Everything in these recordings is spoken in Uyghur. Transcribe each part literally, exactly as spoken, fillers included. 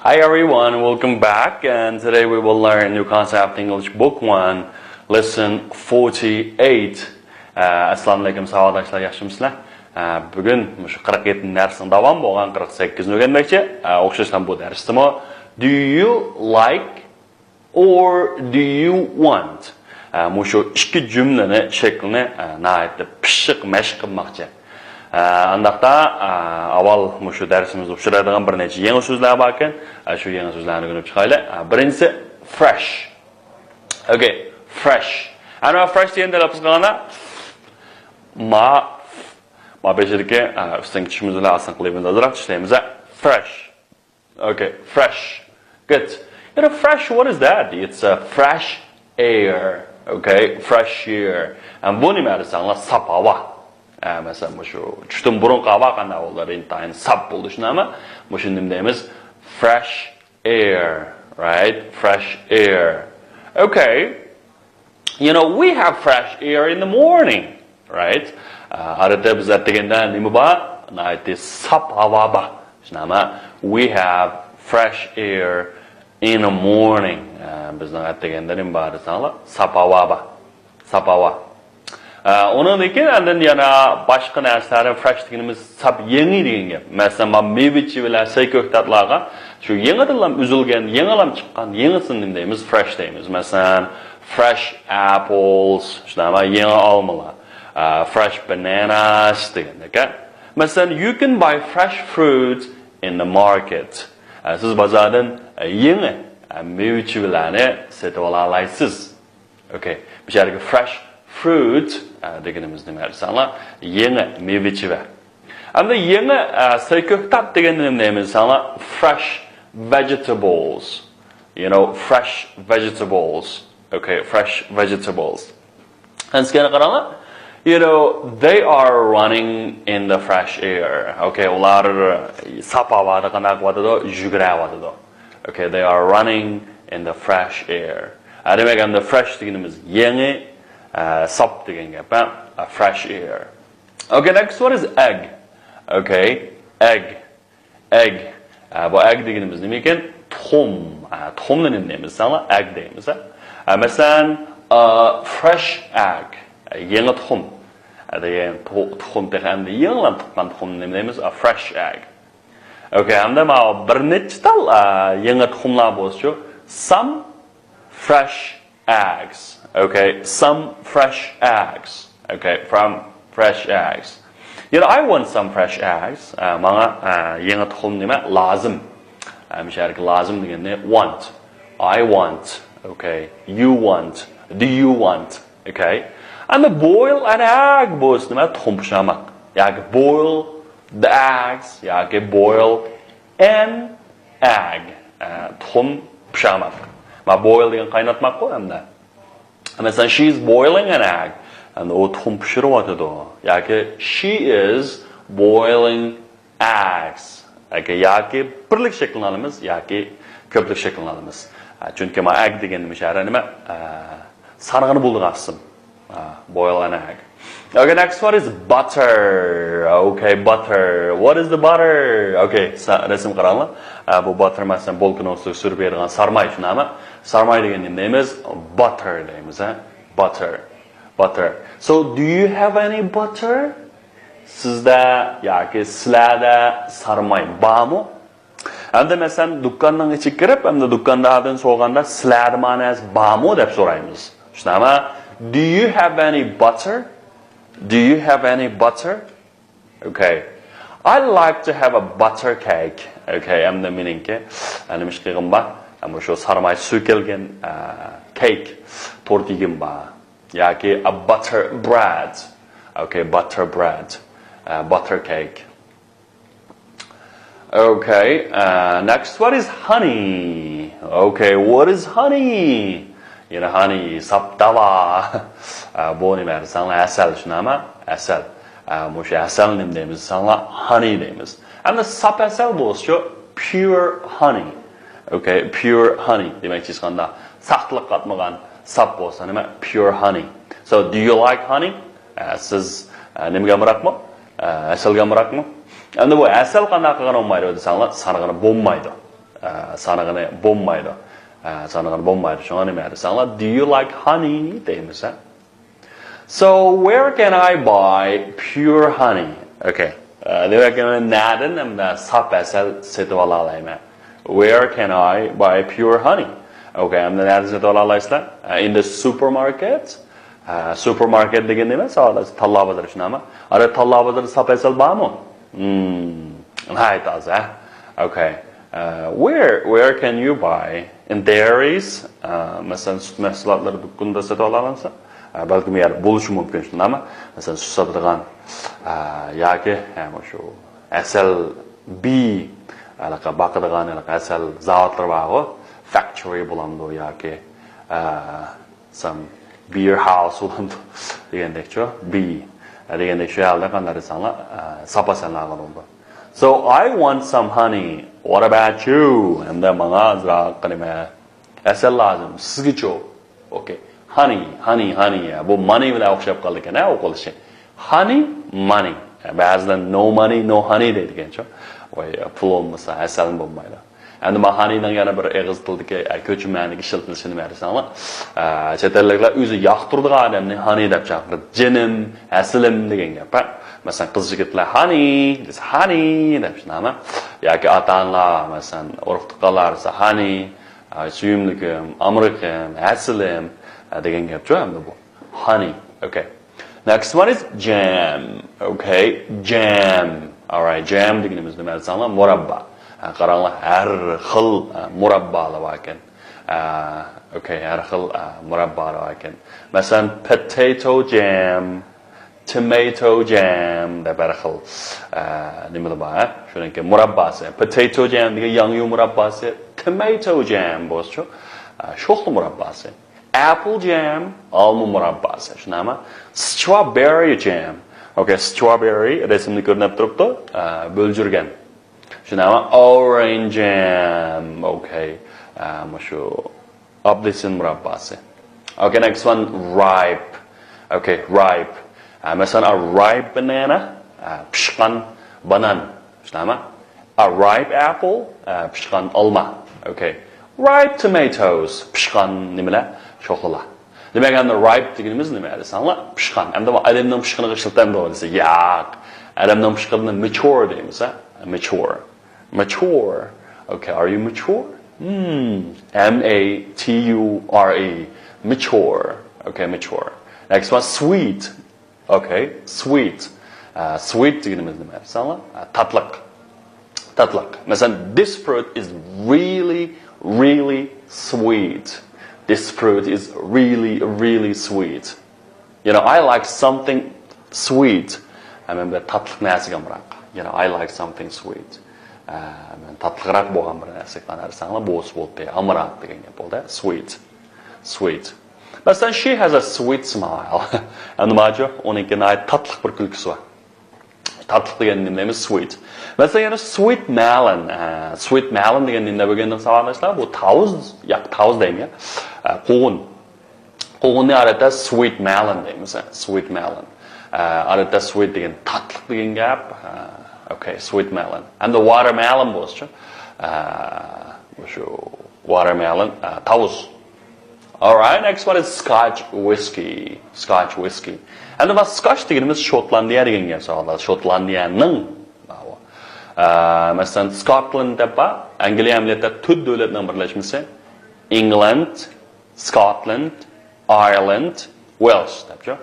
Hi everyone, welcome back, and today we will learn New Concept English Book One, Lesson forty-eight. ئە، ئەسسالامۇئەلەيكۇم ساۋاقداشلار، ياخشىمۇسىلەر؟ ئە، بۈگۈن مۇشۇ قىرىق يەتتىنچى دەرسنىڭ داۋامى بولغان قىرىق سەككىزىنچى ئۆگەنمەكچى. ئە، ئوخشاشلا بۇ دەرستىمۇ Do you like or do you want؟ ئە، مۇشۇ ئىككى جۈملىنى شەكلىنى، ئە، ناھايىتى پىششىق مەشىق قىلماقچى. ئە، ئانداقتا، ئە، ئاۋۋال مۇشۇ دەرسىمىزدە ئۇچرايدىغان بىر نەچچە يېڭى سۆزلەر باركەن. ئە، شۇ يېڭى سۆزلەرنى ئۆگىنىپ چىقايلى. ئە، بىرىنچىسى fresh. Okay, fresh. ئەنە fresh دېگەندە تەلەپپۇز قىلغاندا ما، ما بېشىدىكى، ئە، ئۈستۈنكى چىشىمىز بىلەن ئاستىنقى لېۋىمىزنى ئازراق چىشلەيمىز. Fresh. Okay, fresh. Good. You know, fresh, what is that? It's a fresh air. Okay, fresh air. ئە، بۇ نېمە دېسەڭلار، ساپ ھاۋا. ئە، مەسىلەن، مۇشۇ چۈشتىن بۇرۇنقى ھاۋا قانداق بولىدۇ؟ ئىنتايىن ساپ بولىدۇ، شۇنداقمۇ؟ مۇشۇنى نېمە دەيمىز؟ Fresh air, right? Fresh air. Okay. You know, we have fresh air in the morning, right? ئە، ئادەتتە بىز ئەتىگەندە نېمە بار؟ ناھايىتى ساپ ھاۋا بار. شۇنداقمۇ؟ We have fresh air in the morning. ئە، بىزنىڭ ئەتىگەندە نېمە بار دېسەڭلار؟ ساپ ھاۋا بار. ساپ ھاۋا. ئە، ئۇنىڭدىن كېيىن ئاندىن يەنە باشقا نەرسىلەر، fresh دېگىنىمىز ساپ يېڭى دېگەن گەپ. مەسىلەن، مانا مېۋە-چېۋىلەر، سەي-كۆكتاتلارغا شۇ يېڭىدىنلا ئۈزۈلگەن، يېڭىلا چىققان، يېڭىسىنى نېمە دەيمىز؟ Fresh دەيمىز. مەسىلەن، fresh apples، شۇنداقمۇ؟ يېڭى ئالمىلار. ئە، fresh bananas دېگەندەك. مەسىلەن، you can buy fresh fruit in the market. ئە، سىز بازاردىن، ئە، يېڭى، ئە، مېۋە-چېۋىلەرنى سېتىۋالالايسىز. Okay. بۇ يەردىكى fresh fruit، ئە، دېگىنىمىز نېمە دېسەڭلار؟ يېڭى مېۋە-چېۋە. ئەمدى يېڭى، ئە، سەي-كۆكتات دېگەندە نېمە دەيمىز دېسەڭلار؟ Fresh vegetables. You know, fresh vegetables. Okay, fresh vegetables. ئەنسىكەنە قاراڭلار. You know, they are running in the fresh air. Okay, ئۇلار ساپ ھاۋادا قانداق قىلىۋاتىدۇ؟ يۈگۈرۈۋاتىدۇ. Okay, they are running in the fresh air. ئە، دېمەك، ئەمدى fresh دېگىنىمىز يېڭى، ئە، ساپ دېگەن گەپ، ھە؟ ئە، fresh air. Okay, next one is egg. Okay, egg. Egg. ئە، بۇ egg دېگىنىمىز نېمە ئىكەن؟ تۇخۇم. ئە، تۇخۇمنى نېمە دەيمىز دېسەڭلار؟ Egg دەيمىز، ھە؟ ئە، مەسىلەن، ئە، fresh egg. ئە، يېڭى تۇخۇم. ئە، دېگەن تۇ-، تۇخۇم تېخى ئەمدى يېڭىلا تۇغقان تۇخۇمنى نېمە دەيمىز؟ ئە، fresh egg. Okay, ئەمدى ماۋۇ بىر نەچچە تال، ئە، يېڭى تۇخۇملار بولسىچۇ. Some fresh eggs. Okay, some fresh eggs. Okay, from fresh eggs. You know, I want some fresh eggs. ئە، ماڭا، ئە، يېڭى تۇخۇم نېمە لازىم؟ ئە، مۇشۇ يەردىكى لازىم دېگەننى want. I want. Okay, you want. Do you want? Okay. ئەمدى boil an egg بولسا نېمە؟ تۇخۇم پىشۇرماق. ياكى boil the eggs ياكى boil an egg. ئە، تۇخۇم پىشۇرماق. ما boil دېگەن قايناتماققۇ ئەمدى. مەسىلەن، she is boiling an egg. ئەمدى ئۇ تۇخۇم پىشۇرۇۋاتىدۇ. ياكى she is boiling eggs. ياكى، ياكى بىرلىك شەكلىنى ئالىمىز ياكى كۆپلۈك شەكلىنى ئالىمىز. ئە، چۈنكى ما egg دېگەن مۇشۇ يەردە نېمە؟ ئە، سانىغىنى بولىدىغان ئىسىم. ئە، boil an egg. Okay, next one is butter. Okay, butter. What is the butter? Okay, سا-، رەسىمگە قاراڭلار. ئە، بۇ butter، مەسىلەن، بولكىنىڭ ئۈستىگە سۈرۈپ يەيدىغان سارماي، شۇنداقمۇ؟ سارماي دېگەننى نېمە دەيمىز؟ Butter دەيمىز، ھە؟ Butter. Butter. So, do you have any butter? سىزدە ياكى سىلەردە سارماي بارمۇ؟ ئەمدى مەسىلەن، دۇكاننىڭ ئىچىگە كىرىپ، ئەمدى دۇكانداردىن سورىغاندا، سىلەردە ما نەرسە بارمۇ دەپ سورايمىز. شۇنداقمۇ؟ Do you have any butter? Do you have any butter? Okay. I like to have a butter cake. Okay, ئەمدى مېنىڭكى، ئە، نېمە ئىش قىلغۇم بار؟ ئە، مۇشۇ سارماي سۈركەلگەن، ئە، cake، تورت يېگۈم بار. ياكى a butter bread. Okay, butter bread. ئە، butter cake. Okay, uh, next one is honey. Okay, what is honey? You know, honey، ساپ داۋا. ئە، بۇ نېمە دېسەڭلار، ھەسەل، شۇنداقمۇ؟ ھەسەل. ئە، مۇشۇ ھەسەل نېمە دەيمىز دېسەڭلار، honey دەيمىز. ئەمدى ساپ ھەسەل بولسىچۇ، pure honey. Okay, pure honey دېمەكچى، ھېچقانداق ساختىلىق قاتمىغان ساپ بولسا نېمە؟ Pure honey. So, do you like honey? ئە، سىز، ئە، نېمىگە ئامراقمۇ؟ ئە، ھەسەلگە ئامراقمۇ؟ ئەمدى بۇ ھەسەل قانداق قىلغىلى بولمايدۇ دېسەڭلار، سانىغىلى بولمايدۇ. ئە، سانىغىنى بولمايدۇ. ئە، سانىغىنى بولمايدۇ. شۇڭا نېمە دېسەڭلار، "Do you like honey؟" دەيمىز، ھە؟ So, where can I buy pure honey? Okay. ئە، دېمەك، نەدىن ھەمدە ساپ ئەسەل سېتىپ ئالالايمەن؟ Where can I buy pure honey? Okay, ھەمدە نەدىن سېتىپ ئالالايسىلەر؟ ئە، in the supermarket. ئە، supermarket دېگەن نېمە؟ ساۋاقداش، تاللا بازىرى، شۇنداقمۇ؟ ئارا تاللا بازىرىدا ساپ ئەسەل بارمۇ؟ Hmm, ناھايىتى ئاز، ھە؟ Okay. ئە، where, where can you buy? In dairies, ئە، مەسىلەن، سۈت مەھسۇلاتلىرى دۇكىنىدا سېتىپ ئالالامسەن؟ ئە، بەلكىم يەر بولۇشى مۇمكىن، شۇنداقمۇ؟ مەسىلەن، سۈت ساتىدىغان، ئە، ياكى، ھە، مۇشۇ ئەسەل بىي، ھېلىقى باقىدىغان، ھېلىقى ئەسەل زاۋۇتلىرى بارغۇ، factory بولامدۇ ياكى، ئە، some beer house بولامدۇ دېگەندەكچۇ، بىي، ئە، دېگەندەك شۇ يەردە قانداق دېسەڭلار، ئە، ساپ ئەسەلنى ئالغىلى بولىدۇ. So, I want some honey. What about you? ھەمدە ماڭا ئازراق نېمە، ئەسەل لازىم. سىزگىچۇ؟ Okay. Honey, honey, honey. بۇ money بىلەن ئوخشاپ قالدىكەن، ھە، ئوقۇلۇشى. Honey, money. بەزىلەر no money, no honey دەيدىكەنچۇ. ۋاي، پۇل بولمىسا، ئەسەلمۇ بولمايدۇ. ئەمدى ما honey نىڭ يەنە بىر ئېغىز تىلدىكى، ئە، كۆچمە مەنىدىكى ئىشلىتىلىشىنى نېمە دېسەڭلار، ئە، چەت ئەللىكلەر ئۆزى ياقتۇرىدىغان ئادەمنى honey دەپ چاقىرىدۇ. جېنىم، ھەسىلىم دېگەن گەپ، ھە. مەسىلەن، قىز يىگىتلەر honey دېسە، honey دەپ شۇنداقمۇ؟ ياكى ئاتا-ئانىلار، مەسىلەن، ئۇرۇق-تۇغقانلار دېسە، honey، ئاي، سۆيۈملۈكۈم، ئامرىقىم، ھەسىلىم، ئە، دېگەن گەپچۇ ئەمدى بۇ. Honey. Okay. Next one is jam. Okay, jam. Alright, jam دېگىنىمىز نېمە دېسەڭلار، مۇراببا. ھە، قاراڭلار، ھەر خىل، ئە، مۇراببالار باركەن. ئە، okay، ھەر خىل، ئە، مۇراببالار باركەن. مەسىلەن، potato jam، tomato jam دەپ ھەر خىل، ئە، نېمىلەر بار، ھە؟ شۇنىڭكى مۇرابباسى. Potato jam دېگەن ياڭيۇ مۇرابباسى، tomato jam بولسىچۇ، ئە، شوخلا مۇرابباسى. Apple jam، ئالما مۇرابباسى، شۇنداقمۇ؟ Strawberry jam. Okay, strawberry رەسىمدە كۆرۈنۈپ تۇرۇپتۇ، ئە، بۆلجۈرگەن. شۇنداقمۇ؟ Orange jam. Okay، ئە، مۇشۇ ئاپېلسىن مۇرابباسى. Okay, next one, ripe. Okay, ripe. ئە، مەسىلەن، a ripe banana، ئە، پىشقان بانان. شۇنداقمۇ؟ A ripe apple، ئە، پىشقان ئالما. Okay. Ripe tomatoes، پىشقان نېمىلەر؟ شوخلىلار. دېمەك، ئەمدى ripe دېگىنىمىز نېمە دېسەڭلار؟ پىشقان. ئەمدى بۇ ئادەمنىڭ پىشقىنىغا ئىشلىتەمدۇ دېسە، ياق. ئادەمنىڭ پىشقىنىنى mature دەيمىز، ھە؟ Mature. Mature. Okay, are you mature? Hmm. M A T U R E. Mature. Okay, mature. Next one, sweet. Okay, sweet. ئە، sweet دېگىنىمىز نېمە دېسەڭلار؟ ئە، تاتلىق. تاتلىق. مەسىلەن، this fruit is really, really sweet. This fruit is really, really sweet. You know, I like something sweet. ئە، مەن بىر تاتلىق نەرسىگە ئامراق. You know, I like something sweet. ئە، مەن تاتلىقراق بولغان بىر نەرسىگە قانداق دېسەڭلار، بولسا بولدى، ئامراق دېگەن گەپ بولدى. Sweet. Sweet. مەسىلەن، she has a sweet smile. ئەمدى ماجۇ، ئۇنىڭكى ناھايىتى تاتلىق بىر كۈلكىسى بار. تاتلىق دېگەننى نېمە دەيمىز؟ Sweet. مەسىلەن، يەنە sweet melon. ئە، sweet melon دېگەن نېمە دېگەندىن ساۋاقداشلار؟ بۇ تاۋۇز، ياق، تاۋۇز دەيمەن يا. ئە، قوغۇن. قوغۇننى ئادەتتە sweet melon دەيمىز، ھە، sweet melon. ئە، ئادەتتە sweet دېگەن تاتلىق دېگەن گەپ. ئە، okay, sweet melon. ئەمدى watermelon بولسىچۇ؟ ئە، مۇشۇ watermelon، ئە، تاۋۇز. Alright, next one is Scotch whisky. Scotch whisky. ئەمدى ما Scotch دېگىنىمىز شوتلاندىيە دېگەن گەپ ساۋاقداش. شوتلاندىيەنىڭ. ئە، مەسىلەن، Scotland دەپ بار. ئەنگلىيە ئەمەلىيەتتە تۆت دۆلەتنىڭ بىرلەشمىسى. England، Scotland، Ireland، Wales دەپچۇ.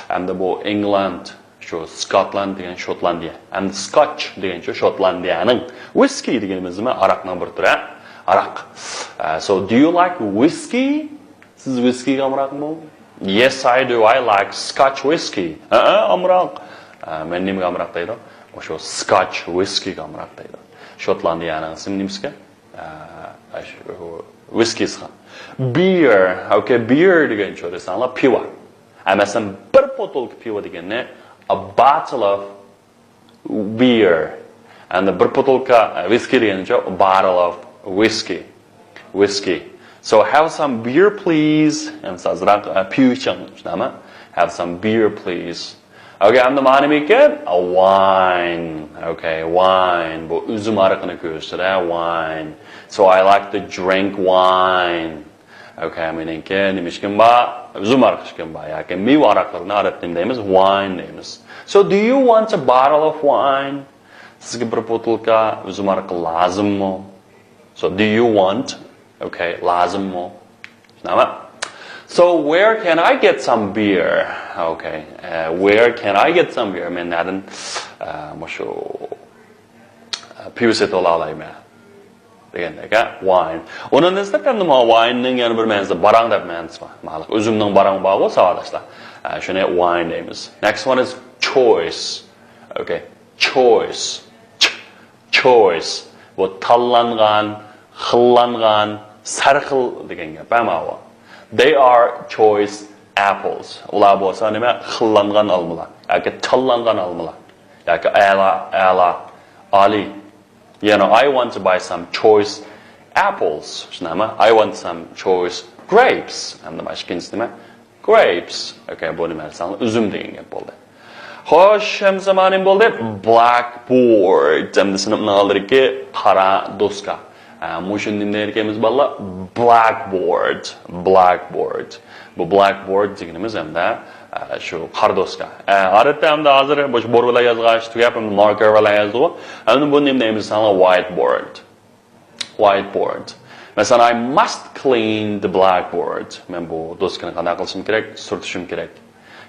ئەمدى بۇ England، شۇ Scotland دېگەن شوتلاندىيە. ئەمدى Scotch دېگەنچۇ شوتلاندىيەنىڭ. Whisky دېگىنىمىز نېمە؟ ئاراقنىڭ بىر تۈرى، ھە؟ ئاراق. ئە، so, do you like whisky? سىز ۋىسكىگە ئامراقمۇ؟ Yes, I do. I like Scotch whisky. ھەئە، ئامراق. ئە، مەن نېمىگە ئامراق دەيدۇ؟ مۇشۇ Scotch whiskyگە ئامراق دەيدۇ. شوتلاندىيەنىڭ ئىسمى نېمىسىكەن؟ ئە، شۇ ۋىسكىسىغا. Beer. Okay, beer دېگەنچۇ دېسەڭلار، پىۋا. ئە، مەسىلەن، بىر بوتۇلكا پىۋا دېگەننى a bottle of beer. ئەمدى بىر بوتۇلكا، ئە، ۋىسكى دېگەنچۇ bottle of whisky. Whisky. So, have some beer, please. ئەمدى ئازراق، ئە، پىۋا ئىچىڭ، شۇنداقمۇ؟ Have some beer, please. Okay, ئەمدى مانا نېمە ئىكەن؟ A wine. Okay, wine. بۇ ئۈزۈم ھارىقىنى كۆرسىتىدۇ، wine. So I like to drink wine. Okay, مېنىڭكى نېمە ئىچكۈم بار؟ ئۈزۈم ھارىقى ئىچكۈم بار. ياكى مېۋە ھارىقلىرىنى ئەرەبتە نېمە دەيمىز؟ Wine دەيمىز. So do you want a bottle of wine? سىزگە بىر بوتۇلكا ئۈزۈم ھارىقى لازىممۇ؟ So do you want? Okay, لازىممۇ؟ شۇنداقمۇ؟ So where can I get some beer? Okay, uh, where can I get some beer? مەن نەدىن، ئە، مۇشۇ، ئە، پىۋا سېتىۋالالايمەن؟ دېگەندەك، ھە؟ Wine. ئۇنىڭدىن سىرت ئەمدى مانا wine نىڭ يەنە بىر مەنىسى، باراڭ دەپ مەنىسى بار. مانا ئۈزۈمنىڭ باراڭى بارغۇ، ساۋاقداشلار. ئە، شۇنى wine دەيمىز. Next one is choice. Okay, choice. Ch-، choice. بۇ تاللانغان، خىللانغان، سەرخىل دېگەن گەپ، ھە، ماۋۇ. They are choice apples. ئۇلار بولسا نېمە؟ خىللانغان ئالمىلار. ياكى تاللانغان ئالمىلار. ياكى ئەلا، ئەلا، ئالىي. You know, I want to buy some choice apples. شۇنداقمۇ؟ I want some choice grapes. ئەمدى مانا ئىككىنچىسى نېمە؟ Grapes. Okay, بۇ نېمە دېسەڭلار، ئۈزۈم دېگەن گەپ بولدى. خوش، ئەمسە مانا نېمە بولدى؟ Blackboard. ئەمدى سىنىپنىڭ ئالدىدىكى قارا دوسكا. ئە، مۇشۇنى نېمە دەيدىكەنمىز، بالىلار؟ Blackboard. Blackboard. بۇ blackboard دېگىنىمىز ئەمدى، ئە، شۇ قارا دوسكا. ئە، ئادەتتە ئەمدى ھازىر مۇشۇ بور بىلەن يازغان ئىش تۈگەپ، ئەمدى marker بىلەن يازىدۇ. ئەمدى بۇ نېمە دەيمىز دېسەڭلار، whiteboard. Whiteboard. مەسىلەن، I must clean the blackboard. مەن بۇ دوسكىنى قانداق قىلىشىم كېرەك؟ سۈرتۈشۈم كېرەك.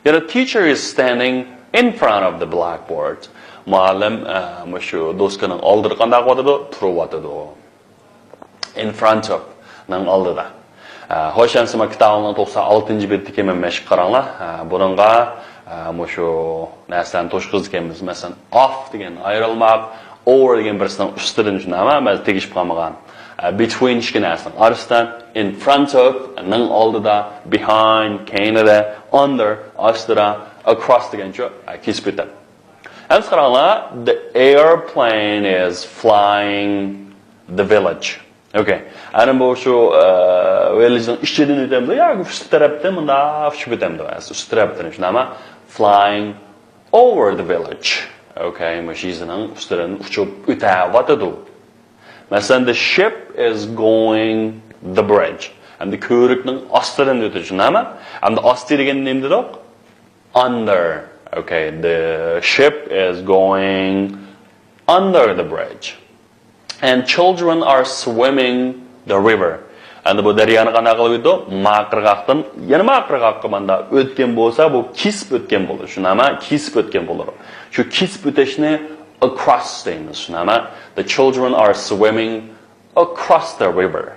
يەنە teacher is standing in front of the blackboard. مۇئەللىم، ئە، مۇشۇ دوسكىنىڭ ئالدىدا قانداق قىلىۋاتىدۇ؟ تۇرۇۋاتىدۇ. In front of نىڭ ئالدىدا. ئە، خوش، ئەمسە مانا كىتابىڭنىڭ توقسان ئالتىنچى بېتىدىكى مەن مەشىققە قاراڭلار. ئە، بۇنىڭغا، ئە، مۇشۇ نەرسىلەرنى توشقۇزىدىكەنمىز. مەسىلەن، of دېگەن ئايرىلماق، over دېگەن بىرسىنىڭ ئۈستىدىن، شۇنداقمۇ؟ مەن تېگىشىپ قالمىغان. ئە، between ئىككى نەرسىنىڭ ئارىسىدا، in front of نىڭ ئالدىدا، behind كەينىدە، under ئاستىدا، across دېگەنچۇ، ئە، كېسىپ ئۆتەم. ئەمسە قاراڭلار، the airplane is flying the village. Okay. ئەنە بۇ شۇ، ئە، village نىڭ ئىچىدىن ئۆتەمدۇ ياكى ئۈستى تەرەپتىن مۇنداق ئۇچۇپ ئۆتەمدۇ؟ ئەسلى ئۈستى تەرەپتىن شۇنداقمۇ؟ Flying over the village. Okay، مۇشۇ يېزىنىڭ ئۈستىدىن ئۇچۇپ ئۆتەۋاتىدۇ. مەسىلەن، the ship is going the bridge. ئەمدى كۆۋرۈكنىڭ ئاستىدىن ئۆتىدۇ، شۇنداقمۇ؟ ئەمدى ئاستى دېگەن نېمە دېدۇق؟ Under. Okay, the ship is going under the bridge. And children are swimming the river. ئەمدى بۇ دەريانى قانداق قىلىپ ئۆتىدۇ؟ ما قىرغاقتىن يەنە ما قىرغاققا ماندا ئۆتكەن بولسا، بۇ كېسىپ ئۆتكەن بولىدۇ. شۇنداقمۇ؟ كېسىپ ئۆتكەن بولىدۇ. شۇ كېسىپ ئۆتۈشنى across دەيمىز. شۇنداقمۇ؟ The children are swimming across the river.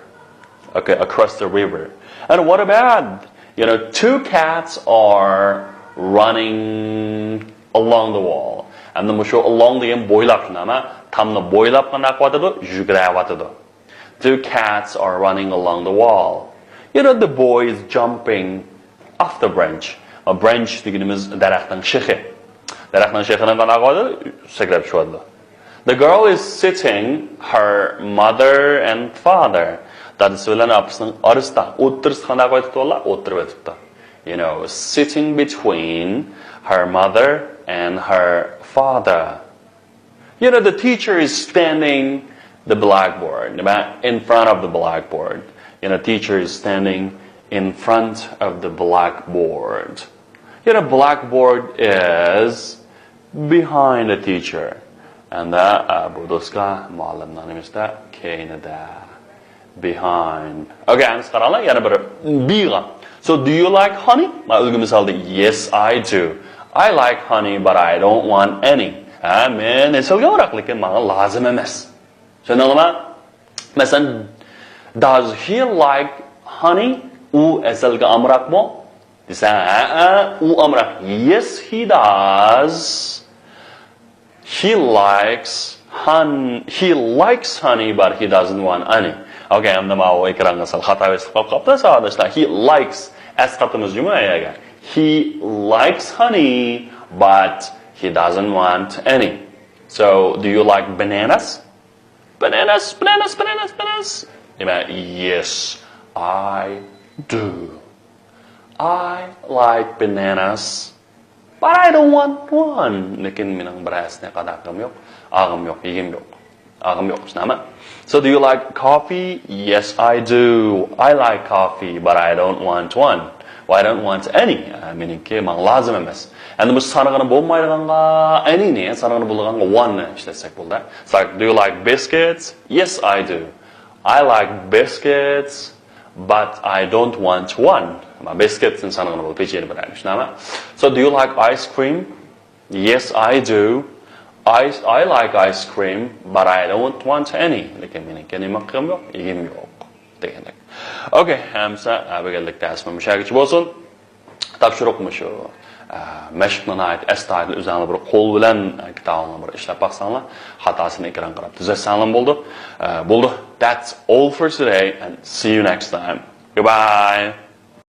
Okay, across the river. And what about, you know, two cats are running along the wall. ئەمدى مۇشۇ along دېگەن بويلاپ، شۇنداقمۇ؟ تامنى بويلاپ قانداق قىلىۋاتىدۇ؟ يۈگۈرۈۋاتىدۇ. Two cats are running along the wall. You know, the boy is jumping off the branch. Branch دېگىنىمىز دەرەخنىڭ شېخى. دەرەخنىڭ شېخىنى قانداق قىلىۋاتىدۇ؟ سەكرەپ چۈشۈۋاتىدۇ. The girl is sitting her mother and father. دادىسى بىلەن ئاپىسىنىڭ ئارىسىدا، ئوتتۇرىسىدا قانداق قىلىۋاتىدۇ؟ ئولتۇرۇۋېتىپتۇ. You know, sitting between her mother and her father. You know, the teacher is standing the blackboard. نېمە؟ In front of the blackboard. You know, teacher is standing in front of the blackboard. You know, blackboard is behind the teacher. ئەمدى، ئە، بۇ دوسكا مۇئەللىمنىڭ نېمىسىدە؟ كەينىدە. Behind. Okay, ئەمسە قاراڭلار، يەنە بىر B غا. So, do you like honey? مانا ئۈلگە مىسالدا، yes, I do. I like honey, but I don't want any. ھە، مەن ھېسىلگە ئامراق، لېكىن ماڭا لازىم ئەمەس. چۈشەندىڭلارمۇ؟ مەسىلەن، does he like honey? ئۇ ھېسىلگە ئامراقمۇ؟ دېسە، ھەئە، ئۇ ئامراق. Yes, he does. He likes hon-، he likes honey, but he doesn't want any. Okay, ئەمدى ماۋۇ ئېكرانغا سەل خاتا بېسىلىپ قاپتۇ، ساۋاقداشلار. He likes. ئەسقاتىمىز جۇمۇ ئەگەر. He likes honey, but he doesn't want any. So, do you like bananas? Bananas, bananas, bananas, bananas. نېمە؟ Yes, I do. I like bananas. But I don't want one. لېكىن مېنىڭ بىرەرسىنى قاداقىم يوق، ئاغىم يوق، يېگىم يوق. ئاغىم يوق، شۇنداقمۇ؟ So do you like coffee? Yes, I do. I like coffee, but I don't want one. Well, I don't want any. ئە، مېنىڭكى ماڭا لازىم ئەمەس. ئەمدى بۇ سانىغىنى بولمايدىغانغا any نى، سانىغىنى بولىدىغانغا one نى ئىشلەتسەك بولدى. So, do you like biscuits? Yes, I do. I like biscuits, but I don't want one. ما biscuits نى سانىغىنى بولدى، پېچىنى بېرەيلى، شۇنداقمۇ؟ So do you like ice cream? Yes, I do. I, I like ice cream, but I don't want any. لېكىن مېنىڭكى نېمە قىلغۇم يوق، يېگۈم يوق دېگەندەك. ئوكەي، ئەمسە بۈگۈنلۈك دەرسىمىز مۇشۇ يەرگىچە بولسۇن. تاپشۇرۇق مۇشۇ. ئە، مەشىقنى ناھايىتى ئەستايىدىل ئۆزۈڭلار بىر قول بىلەن، ئە، كىتابىڭلار بىر ئىشلەپ باقساڭلار، خاتاسىنى ئېكرانغا قاراپ تۈزەتسەڭلار بولدى. ئە، بولدى. That's all for today and see you next time. Goodbye.